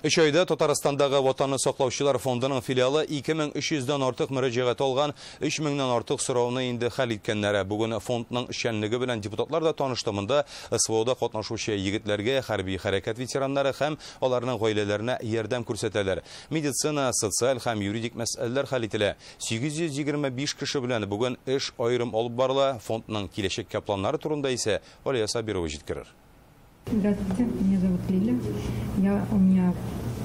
Өч айда Татарстандагы Ватанны саклаучылар фондының филиалы 2300-дән артык мөрәҗәгать алган, 3000-нән артык сорауны инде хәл иткәннәр. Бүген фондның эшчәнлеге белән депутатлар да танышты. Монда СВОда катнашучы егетләргә, хәрби хәрәкәт ветераннары һәм аларның гаиләләренә ярдәм күрсәтәләр. Медицина, социаль һәм юридик мәсьәләләр хәл ителә. 825 кеше белән бүген эш аерым алып барыла. Фондның киләчәккә планнары турында исә Алия Сабирова җиткерер. Здравствуйте, меня зовут Лиля. У меня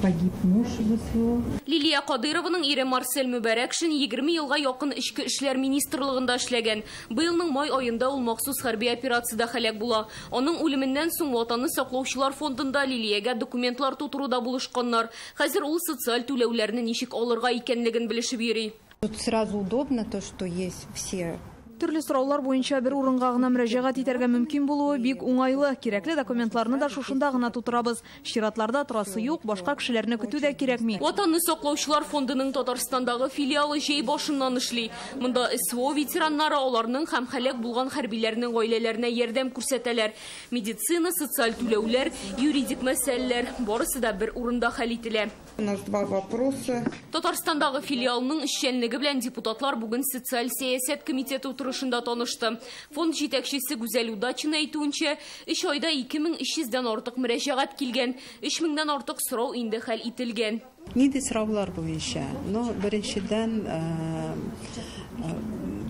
погиб муж в СВО. Лилия Кадырованың ире Марсель Мөбәрәкшин 20 елга якын Эчке эшләр министрлыгында эшләгән. Быелның май аенда ул махсус хәрби операциядә һәлак була. Аның үлеменнән соң Ватанны саклаучылар фондында Лилиягә документлар тутыруда булышканнар. Хәзер ул социаль түләүләрне ничек алырга икәнлеген белешеп йөри. Тут сразу удобно то, что есть все. Төрле сораулар буенча бер урынга гына мөрәҗәгать итәргә мөмкин булуы бик уңайлы. Кирәкле документларны да шушында гына тутырабыз. Чиратларда торасы юк, башка кешеләрне көтү дә кирәкми. Ватанны саклаучылар фондының Татарстандагы филиалы җәй башыннан эшли. Монда СВО ветераннары, аларның һәм һәлак булган хәрбиләрнең гаиләләренә ярдәм күрсәтәләр. Медицина, социаль түләүләр, юридик мәсьәләләр барысы да бер урында хәл ителә. У нас два вопроса. Татарстандагы филиалның эшчәнлеге белән депутатлар бүген социаль сәясәт комитеты утырышында танышты. Фонд җитәкчесе Гүзәл Удачина әйтүенчә, 3 айда 2300-дән артык мөрәҗәгать килгән, 3000-дән артык сорау инде хәл ителгән. Нинди сораулар буенча? Ну, беренчедән,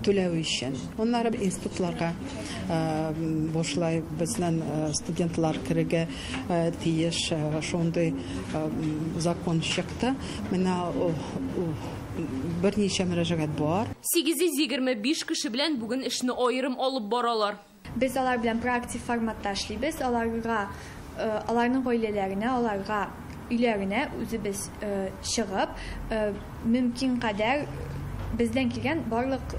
түләү өчен. Аннары институтларга бушлай безнең студентлар керергә тиеш, шундый закон чыкты. Менә берничә мөрәҗәгать бар. 825 кеше белән бүген эшне аерым алып баралар. Без алар белән проактив форматта эшлибез. Аларга, аларның гаиләләренә, аларга өйләренә үзебез чыгып, мөмкин кадәр бездән килгән барлык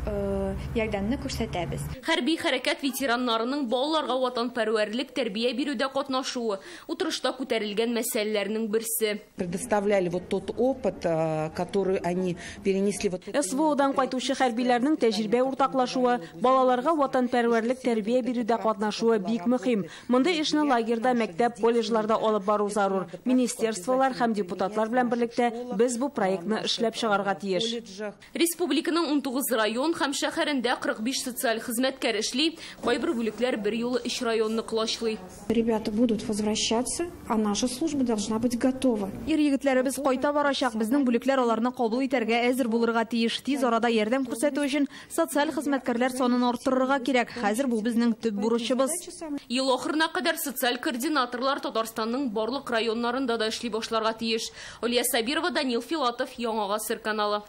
ярдәмне күрсәтәбез. Хәрби хәрәкәт ветераннарының балаларга ватанпәрвәрлек тәрбия бирүдә катнашуы утырышта күтәрелгән мәсьәләләрнең берсе. Предоставляли вот тот опыт, который они перенесли. Вот СВОдан кайтучы хәрбиләрнең тәҗрибә уртаклашуы, балаларга ватанпәрвәрлек тәрбия бирүдә катнашуы бик мөһим. Мондый эшне лагерьда, мәктәп, колледжларда алып бару зарур. Министерстволар һәм депутатлар белән берлектә без бу проектны эшләп чыгарга тиеш. Республиканың 19 район һәм шәһәрендә 45 социаль хезмәткәр эшли. Кайбер бүлекләр бер юлы 3 районны колачлый. Ребята будут возвращаться, а наша служба должна быть готова. Ир егетләребез кайта барачак. Безнең бүлекләр аларны кабул итәргә әзер булырга тиеш. Тиз арада ярдәм күрсәтү өчен социаль хезмәткәрләр санын арттырырга кирәк. Хәзер бу безнең төп бурычыбыз. Ел ахырына кадәр социаль координаторлар Татарстанның барлык районнарында да эшли башларга тиеш. Алия Сабирова, Данил Филатов, Яңа Гасыр каналы.